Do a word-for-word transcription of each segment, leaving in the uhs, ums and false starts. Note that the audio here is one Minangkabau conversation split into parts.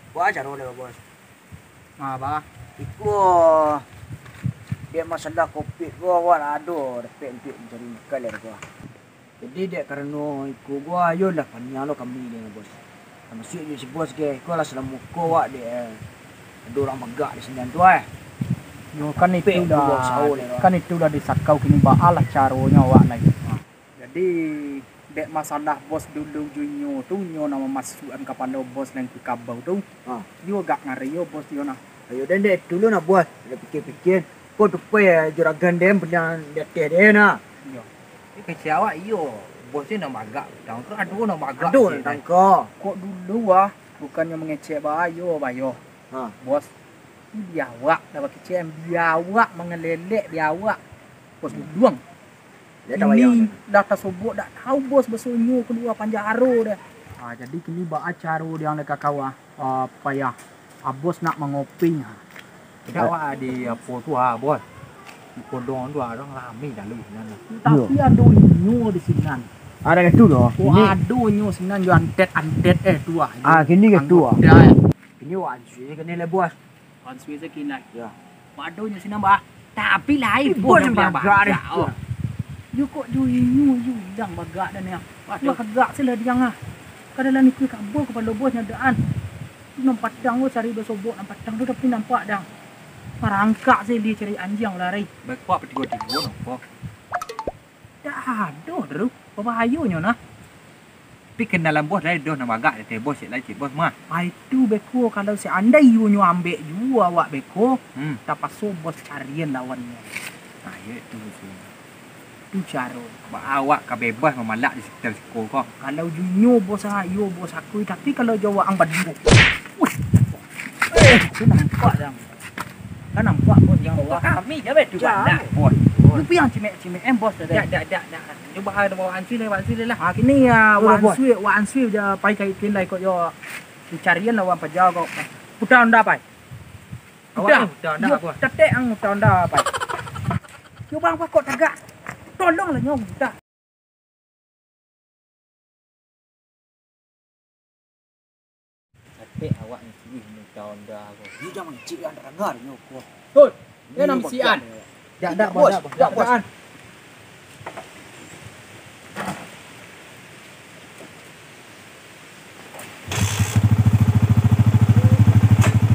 Baa caro lai, Bos? Ah, baa? Iko, dek masalah covid ko, awak lah ado dapek untuak mancari makan lai ko. Jadi, dek karano iko ko, iyo lah paniang lo kami ni, Bos. Tamasuak jo si Bos ko, iko lah salamo ko awak dek, eh, ado urang bagak di sinan tu, eh. Yo, kan itulah, kan itulah disakau kini, baa lah caronyo awak lai. Ah. Jadi, dek masalah bos dulu jo inyo tu, inyo nan mamasuakan kapalo bos nan ka kabau tu. Ha. Iyo agak ngari yo bos iyo nah. Ayo, den dek dulu nah bos, den pikia-pikia. Ko tupai juragan den paliang di ateh den nah. Iyo. Tapi kecek awak iyo, bos ni nan bagak. Tangko ado nan bagak. Ado tangko. Kok dulu ah, bukannyo mangecek baa yo, bayo. Ha. Bos, biawak lah bakecek, biawak mangalelek, biawak. Bos duluang. Kini lah tasobok, dak tau bos basonyo kalua panjaro dah. Ah, jadi kini baa caro diang lai ka kawa, ah, payah. Ah, bos nak mangoping, ah. Dak, wak, di apo tu, ah, bos. Di kodong tu, ah, urang rami lalu sinan. Tapi ado inyo di sinan. Ado gitu doh. Oh, ado inyo sinan jo antet-antet, eh, tu, ah. Ah, kini gitu, ah. Anggota, eh. Kini wak ansui kini lah, bos. Ansui sakinai. Yo. Padonyo sinan, bah. Tapi lain. Ih, bos nan bagak deh. Oh. Yo kok jo inyo, yo ilang bagak dah ni, ah. Waduh. Bagak se lah diang, ah. Kada lah nikui kaba kapalo bos nyo daan. Nan patang ko cari basobok, nan patang tu tapi nampak dang. Marangkak se dia cari anjiang lari. Baik, Pak, patigo-tigo nopo? Dak ado, Dru. Babahayonyo nah. Tapi kenalan bos lai doh nan bagak, dek bos, cek lai, cek bos mah. Ah, itu beko, kalau seandai iyonyo ambek juo awak beko, hmm, tapaso bos carian lawannyo. Nah, iyo itu musuahnyo. Tu caro. Ba awak ka bebas mamalak di sekitar siko ko. Kalau jo inyo bos, ah, iyo bos akui, tapi kalau jo waang baduo. Wih. Eh, tu nampak dang. Kan nampak, bos, yang bawah. Kami je, bos, tu. Jan, banyak, bos. Tapi yang cimek-cimek, em, bos, tadi. Dak, dak, dak, dak. Cubo ha, bawa ansui lah, bawa ansui lah. Ah, kini ya, oh, waang ansui, waang ansui je pai ka ikin lah, ikut yo. Dicarian lah waang paja ko. Puta onda pai. Awak puta. Ni puta onda, bos. Tetek ang puta onda pai. Yo, bang, pakok tagak. Tolonglah nyo puta. Satek awak ngicik muka onda ko. Iyo, jan mangicik, an, tarangga nyo ko. Hoi, iyo nan bisikan. Dak, dak, bos, dak, bos.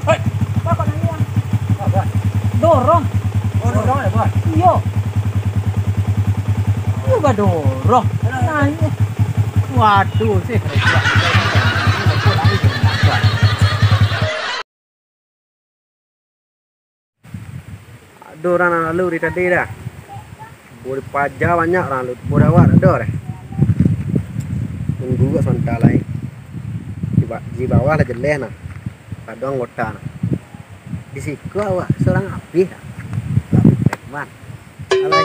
Hei, apo kau naiak? Dorong. Oh, dorong ya, bos? Iyo. Iyo badorong. Naiak. Waduh, sih. Ado urang nan lalu di tadi dah. Buah paja banyak urang lalu. Buah dawat ado dah. Tunggu ko sabanta lai. Di ba-, di bawah lah jeleh nah. Ado anggota nah. Di siko awak surang abih dah. Abih preman. Alai.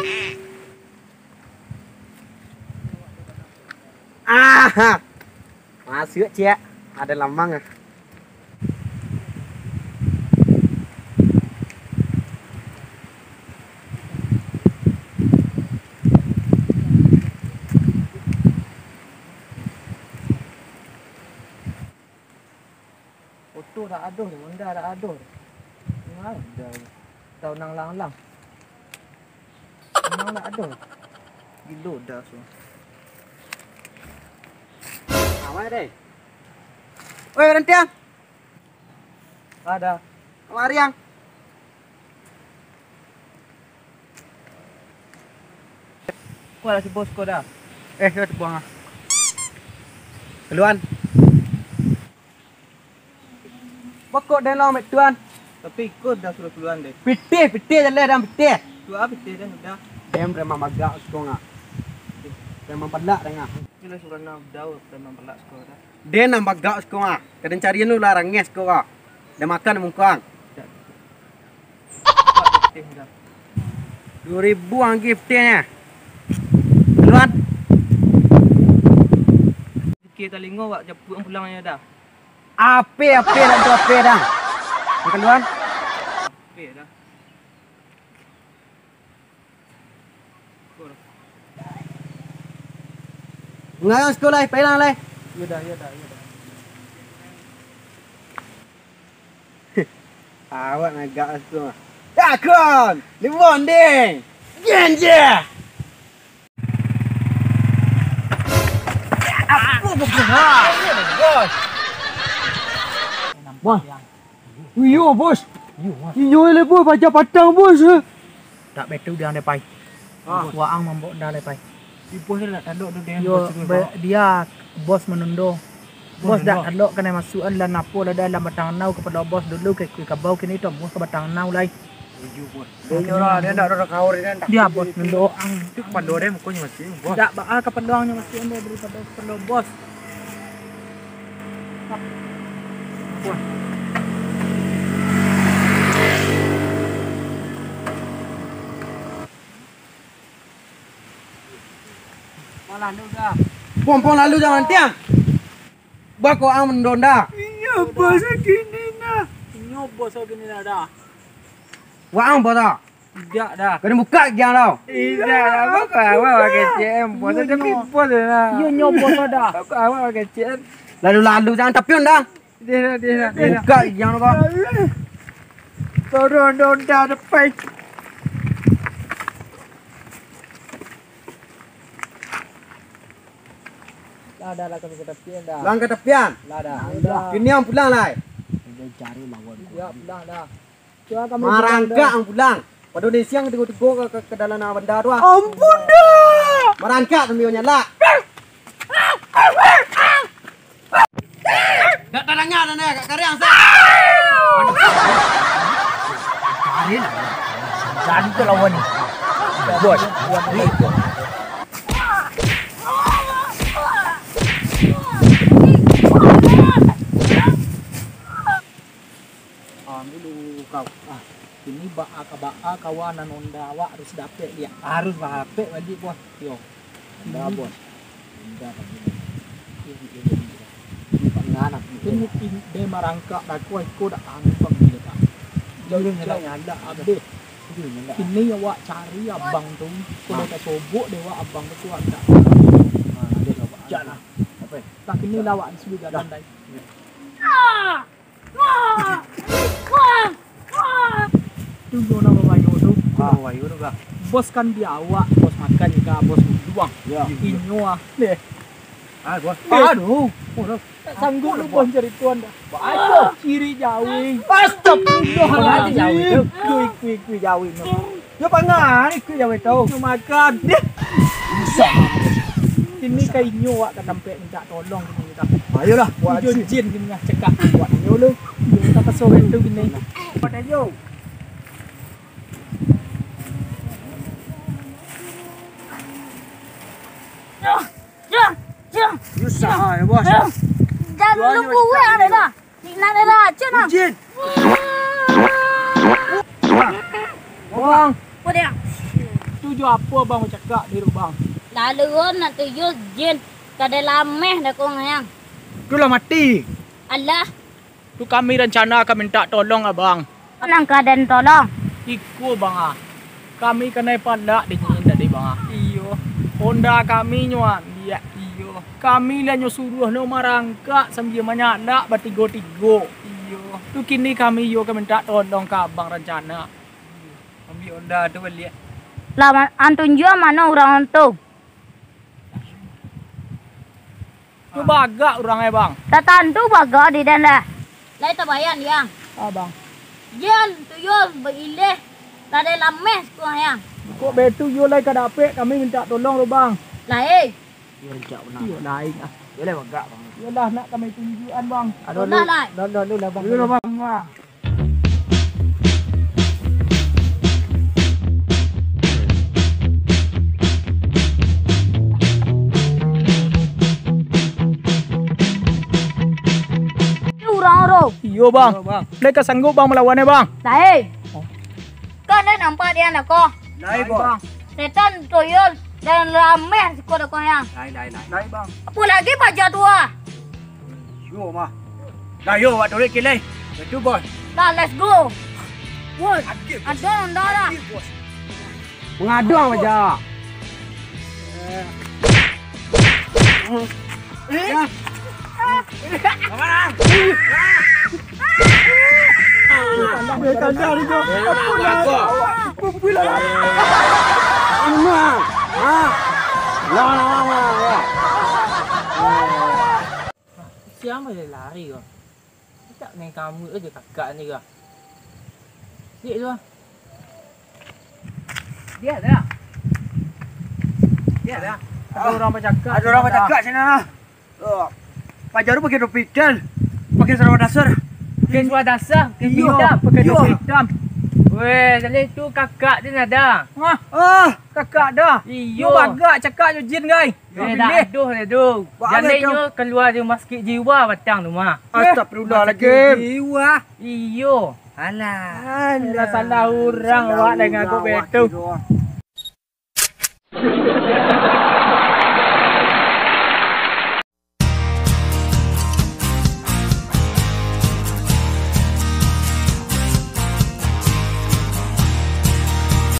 Ah! Masuak, ciek. Ado lamang ah. Oto dak ado, Honda dak ado. Ado. Tau nang lang-lang. Nang dak ado. Gilo das tu. Awak deh. Oi, baranti ang. Ado. Kamari ang. Kualah si bos ko dah. Eh, yo tabuang ah. Kaluan. Pokok den lo mek tuan. Tapi iko dah suruh kaluan deh. Pitih, pitih jaleh dan pitih. Tu ah pitih den udah. Den preman bagak siko ngah. Preman palak den ngah. Iko lah suruh nang udah preman palak siko dah. Den nan bagak siko ngah. Kaden carian lu lah rangeh siko ngah. Den makan mungkang. Duo ribu ang giftnyo. Luat. Oke, talingo wak japuik pulangnyo dah. Ape, ape, dak tu ape dah. Makan duluan. Ape dah. Ngayang sekolah, pailang lai. Iyo dah, iyo dah, iyo dah. Awak nagak tu. Takon, libon deh. Genjeh. Bos. Iyo, bos. Iyo, bos. Iyo, le, bos. Paja patang, bos. Tak betul dia, Depai. Ah. Waang mambok dah, Depai. Si bos ni nak talok tu dengan Yo, bos tu, be-, Pak. Dia bos manundo. Bos dak talok kanai masuak an lah, napo lah dah lah batang nau kapalo bos dulu ka ikui kabau, kini tu bos ka batang nau lai. Setuju, bos. Dia nyo lah, dia ndak ada kaur, dia ndak Dia bos manundo ang. Itu kapalo dia mukonyo masih, bos. Dak baa kapalo ang nyo masih anda daripado kapalo bos. Bos. Pompong lalu dah. Pompong lalu jangan tiang. Bako ang mendonda. Inyo bos kini nah. Inyo bos kini nah dah. Waang bos dah. Indak dah. Kena buka giang tau. Indak dah. Bako awak pakai C M bos tapi bos dah. Iyo nyo bos dah. Bako awak pakai C M. Lalu-lalu jangan tapion dah. Deh, deh, deh, deh. Buka yang apa? Turun, turun, dah, depan. Lah, dah, lah, kami ke tepian, dah. Pulang ke tepian? Lah, dah. Lah. Kini yang pulang, lai. Dia cari lawan. Ya, pulang, dah. Marangkak ang pulang. Pado den siang tigo-tigo ka, ka, ka dalam banda tu ah. Ampun dah. Marangkak sambil nyalak. Dak tadanga dah, dah, kat kariang sa. Karin. Jadi tu lawan ni. Bos. Ah, dulu kau. Ah, kini baa ka baa kawan nan onda awak harus dapek dia. Harus dapek baliak, bos. Yo. Onda, bos. Onda baliak. Ini panganak ni. Ini, ini dia marangkak dah, kau iko dah angkang dia, Kak. Jauh nyala abis. Kini awak cari abang tu. Kalau tak sobok dia awak abang tu kuat tak? Jangan. Apa? Tak kini lawak di sini jalan dai. Tu yo namo bayo tu. Ah, bayo tu, Kak. Bos kan di awak, bos makan ka, bos buang. Ya. Inyo ah. Deh. Ah, bos. Eh. Aduh. Oh, dah. Tak sanggup lu bos cari tuan dah. Aduh, ciri jawi. Astagfirullahaladzim. Jawi tu. Yo ikui-ikui jawi tu. Yo pangan ikui jawi tu. Yo makan. Deh. Bisa. Ini ka inyo awak ka tampek minta tolong kini kita. Ayolah, buat Tujuh aksi. Jin kini lah cakak. Buat inyo lu. Kita paso itu kini. Buat ayo. Dah, dah, dah. Susah ya, bos. Dah. Jangan lu kuat ada dah. Nak ada racun ah. Jin. Bang. Apa dia? Tujuh apa bang cakak di rumah? Lalu nak tujuh jin. Kada lameh dah kau ngayang. Tu lah mati. Alah. Tu kami rancana ka mintak tolong, Abang. Nang ka den tolong? Iko, Bang, ah. Kami kanai palak dingin tadi, Bang, ah. Iyo. Honda kami nyo ambiak, iyo. Kami lah nyo suruah no marangkak sambia manyalak batigo-tigo. Iyo. Tu kini kami iyo ka mintak tolong ka Abang rancana. Ambiak Honda tu baliak. Lah, ma-, antunjua mano urang tu? Tu bagak urang e, Bang. Tatantu bagak di den lah. Lai tabayan, Yang. Ah, Bang. Jan, tuyul baileh. Tadai lameh sikuah, Yang. Kok betu yo lai ka dapek, kami mintak tolong lo, Bang. Lai. Yo, rancak bana. Yo, lai ah. Yo, lai bagak, Bang. Yo lah, nak kami tunjukan, Bang. Aduh, Yo lah, aduh. Lai. Dah, dah, dah lah, Bang. Yo lah, Bang. Wah. Urang ro. Iyo, Bang. Iyo, Bang. Lai ka sanggup, Bang, malawan e, Bang? Lai. Oh. Kan lai nampak dia nak ko? Lai, Bang. Setan tuyul dan lameh siko dah ko, Yang. Lai, lai, lai. Lai, Bang. Apo lagi paja tu ah? Yo, mah. Dah, yo, awak turuik kilai. Betul, Bos. Dah, let's go. Woi, ado ndak dah? Mangadu ang baja. Eh? Ya. Apa dah? Ajar ko. Ampun lah. Ampun lah. Ini mah. Ha? Lah, lah, lah, lah, lah. Siapa dia lari ko? Tak main kamu aja kakak ni ko. Cik tu ah. Dia ada. Dia ada. Ada orang bercakap. Ada orang bercakap sini lah. Oh. Paja tu pakai topi ikan. Pakai sarung dasar. Pakai sarung dasar, pakai Iyo. Hitam, pakai Iyo. Topi hitam. Weh, jadi tu kakak dia ada. Hah? Ah, kakak dah. Iyo. Yo bagak cakap jo jin gai. Eh, dah aduh dia tu. Jalai nyo keluar dari masjid jiwa batang tu mah. Astagfirullahaladzim. Jiwa. Iyo. Alah. Alah, salah urang awak dengan aku betu.